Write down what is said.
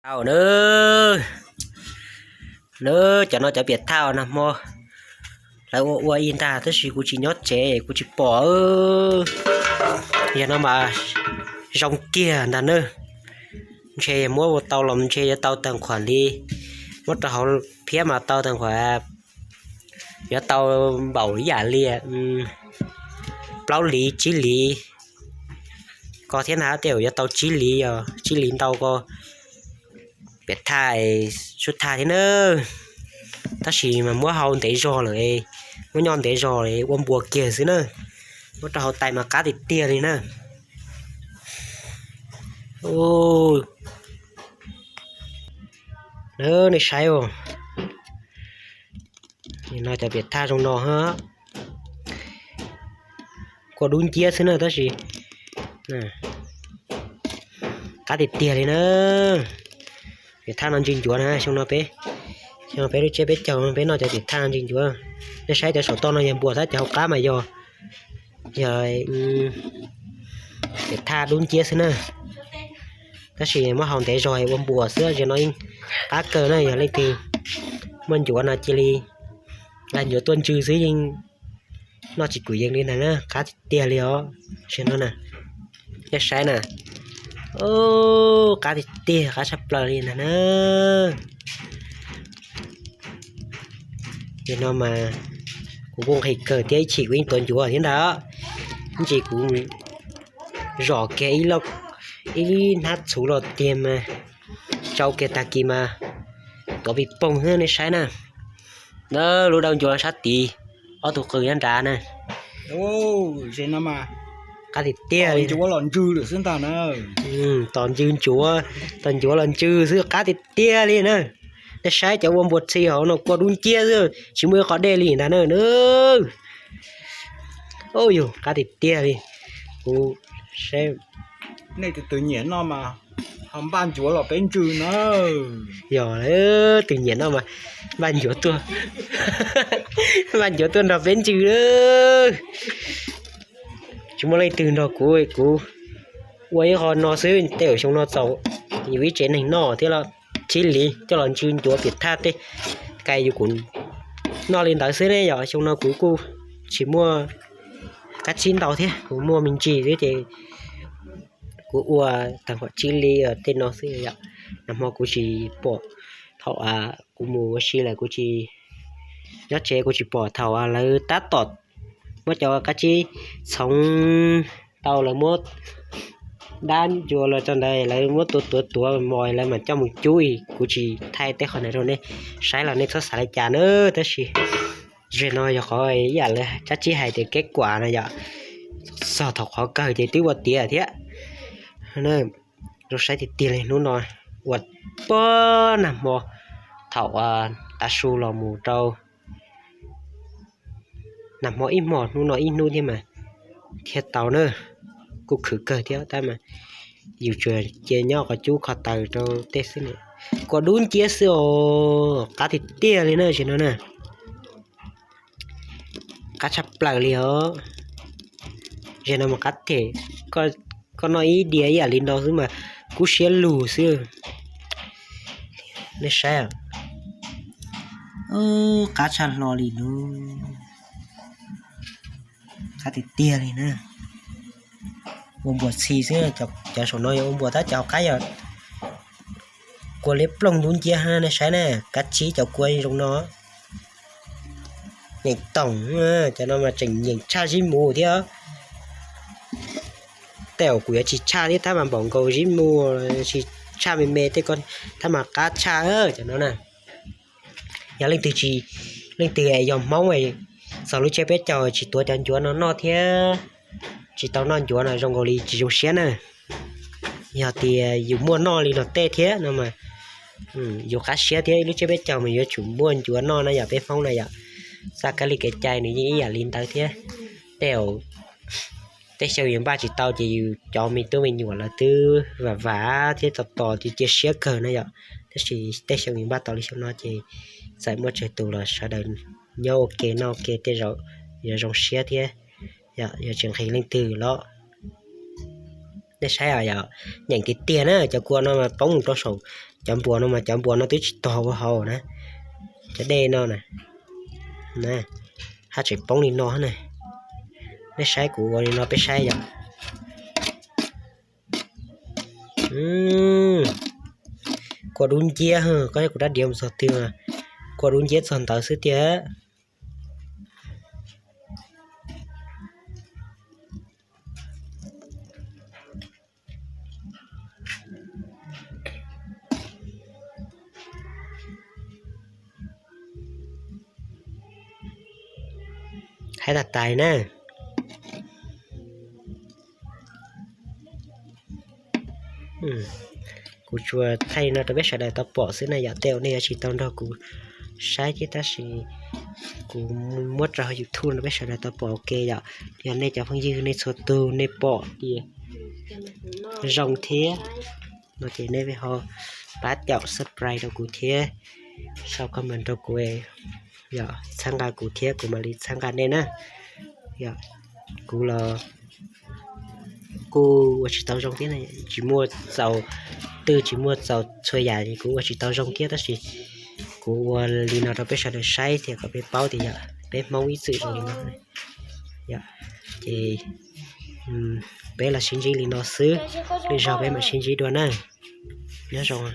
Tau na, na, cov no cov piam thaj nag hmo lawv ua ua ib ntag tab sis kuv tsis nyob tsev kuv tsis pom. Yog no mas zoo kiag ntag na. Ntshe muab ua tau los ntshe yuav tau tag khuam li, muab rau hauv phiab mas tau tag khuam, yuav tau npaum ib yam li plaub liv tsib liv ko thiab na, tej zaum yuav tau tsib liv, yog tsib liv ntau ko piam thaj sub thaj thiab na. Tab sis mas muab hau ntev zog lawm, muab nyob ntev zog ua npuas kiag xwb na. Muab rau hauv tais mas qab tiag tiag li na. Nej saib, no cov piam thaj zoo no, kua dub nciab xwb na tab sis qab tiag tiag li na. Piam thaj no ntsws ncuav na, xyoo no peb, xyoo no peb lub tsiab peb caug peb noj cov piam thaj no ntsws ncuav. Nej saib cov saum toj no yog npuas tab cov hauv qab mas yog, yog piam thaj dub nciab xwb na. Tab sis muab hau ntev zog ua npuas xwb, zaum no yeej qab kawg na. Yog leej twg muaj ncuav no cia li nqa ncuav tuaj ntsws xwb yeej noj tsis kwm yees li ntag na, qab tiag tiag li os. Zaum no na, nej saib na, qab tiag tiag, qab tshaj plaws li ntag na. Zaum no mas kuv kuj nqhis kawg thiab, ib chim kuv yeej tuav ncuav thiab ntag. Ib ntsis kuv zom kiag ib hnab txhuv los tiag mas tsau kiag tag kis mas tuav pis poog xwb, nej saib na. Ntawd lub dawb ncuav sab tid, ob tug qw nyob nrad na. Qab tiag tiag li. Tos ntsws ncuav, tos ncuav los ntsws xwb, qab tiag tiag li na. Nej saib cov ua npuas txhi hauv no kua dub nciab xwb, tsis muaj ib qho dej li ntag na. Yus qab tiag tiag li. Kuv saib, nej tus twg nyiam noj mas ho npaj ncuav los peb ntsws na. Yog, tus nyiam noj mas npaj ncuav tuaj, npaj ncuav tuaj nrog peb ntsws. Tsis muaj leej twg nrog kuv, kuv ua ib qho no xwb, tej zaum xyoo no txaus yus ib tsev neeg noj thiab los. Tsib liv coj los ntsws ncuav piam thaj tej, kais yus kuv noj li ntawd xwb ne yom. Xyoo no kuv kuj tsis muaj kab tsib ntau thiab, kuv muaj me ntsis xwb ces kuv ua tag nrho tsib liv tej no xwb yom. Nag hmo kuv tsis pom, thaum kuv mus ua si lawm kuv tsis nyob tsev, kuv tsis pom thaum lawv tab tom muab cov kab tsib txhoov tau, lawv muab dab ncua los rau ntawd, lawv muab tuav tuav tuav mos lawv mam coj mus cub. Kuv tsis thaij tej qhov ntawd rau nej saib los nej txhob xav li cas na. Tab sis zaum no yog qhov ib yam li kab tsib hais tias kev kuam no yom, txog thaum qhov kawg ces twb ua tiav thiab. Zoo saib tiag tiag li hnub no, ua puag nag hmo, thaum tav su los mus rau nag hmo ib hmos hnub no ib hnub thiab mas thiaj tau na. Kuj khwv kawg thiab tab mas yus tsuas cia nyob qhov cub kho taws rau tej xwb ne. Kua dub nciab xwb os, qab tiag tiag li na zaum no na. Qab tshaj plaws li os. Zaum no mas qab them, koj noj ib diav ib yam li no xwb mas kub siab lug xwb. Nej saib, qab tshaj hlo li no. Qab tiag tiag li na. Ua npuas txhi xwb, cov saum no yog ua npuas tab cov hauv qab yog kua liab ploog dub nciab. Nej saib na, kab tsib cov kua zoo no. Nyeem toom, cov no mas tseem nyeem tshaj zib mus thiab. Tej zaum kuv yuav tsis tshaj thiab, tab mas npaum nkaus zib mus, tsis tshaj me me tej ko, tab mas qab tshaj cov no na. Yog leej twg tsis, leej twg yog Hmoob txog lub tsiab peb caug tsis tuav cov ncuav no noj thiab, tsis tau noj ncuav no zoo nkaus li tsis zoo siab na. Yog tias yus muaj noj li no tej thiab no mas yus qab siab thiab, ib lub tsiab peb caug mas yuav tsum muaj ncuav noj na yom, peb Hmoob na yom. Txoj kab li kev cai nws yeej ib yam li ntawd thiab. Tej zaum tej xyoo yus npaj tsis tau ces yus cov me tub me nyuam lawv twb vam vam thiab tos tos cia siab kawg na yom. Tab sis tej xyoo yus npaj tau li xyoo no ces txawm muaj tsawg tus los sawv daws nyob ua ke noj ua ke tej zaum yuav zoo siab thiab, yuav tsis nqhis leej twg los. Nej saib, yog nyeem tiag tiag na, cov kua no mas poob rau saum Cov npuas no mas cov npuas no twb tsis tog ua hauv na. Cov dej no na, haj tseem poob li no na. Nej saib kuv ua li no peb saib yom. Kua dub nciab, koj saib kuv rab diav mus txog twg, kua dub nciab txog ntawd xwb tiag. Haib tag tais na. Kuv tsuas thaij no rau peb sawv daws tau pom xwb na yom. Tej uas nej yuav tsis tau nrog kuv saib thiab tab sis kuv muab rau hauv YouTube rau peb sawv daws tau pom ua ke yom. Yog nej cov phooj ywg nej txhua tus nej pom tias zoo thiab no ces nej ho pab caum subscribe rau kuv thiab sau comment rau kuv, yog txhawb nqa kuv thiab kuv mam li txhawb nqa nej na. Yog kuv los kuj ua tsis tau zoo thiab, tsis muaj txaus twg, tsis muaj txaus txhua yam es kuv ua tsis tau zoo thiab tab sis kuv ua li no rau peb sawv daws saib thiab kom peb paub tias yog peb Hmoob ib txwm zoo li no. Yog ces peb los sib ntsib li no xwb, lwm zaug peb mam sib ntsib dua na. Nyob zoo.